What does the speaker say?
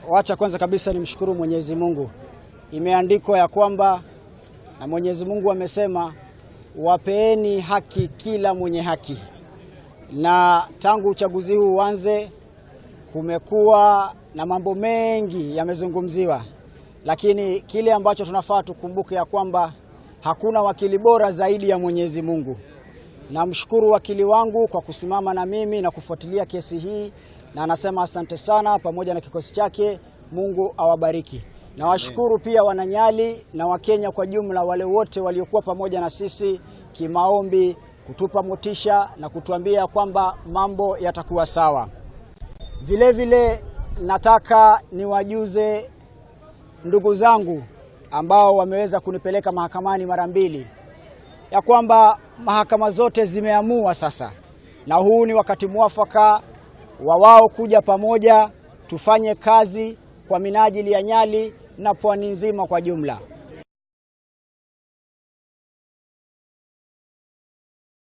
Wacha kwanza kabisa nimshukuru Mwenyezi Mungu. Imeandikwa ya kwamba na Mwenyezi Mungu amesema wapeeni haki kila mwenye haki. Na tangu uchaguzi huu uanze, kumekuwa na mambo mengi yamezungumziwa, lakini kile ambacho tunafaa tukumbuke ya kwamba hakuna wakili bora zaidi ya Mwenyezi Mungu. Namshukuru wakili wangu kwa kusimama na mimi na kufuatilia kesi hii, na anasema asante sana pamoja na kikosi chake. Mungu awabariki. Nawashukuru pia Wananyali na Wakenya kwa jumla, wale wote waliokuwa pamoja na sisi kimaombi, kutupa motisha na kutuambia kwamba mambo yatakuwa sawa. Vilevile nataka niwajuze ndugu zangu ambao wameweza kunipeleka mahakamani mara mbili ya kwamba mahakama zote zimeamua sasa, na huu ni wakati mwafaka wa wao kuja pamoja tufanye kazi kwa minajili ya Nyali na pwani nzima kwa jumla.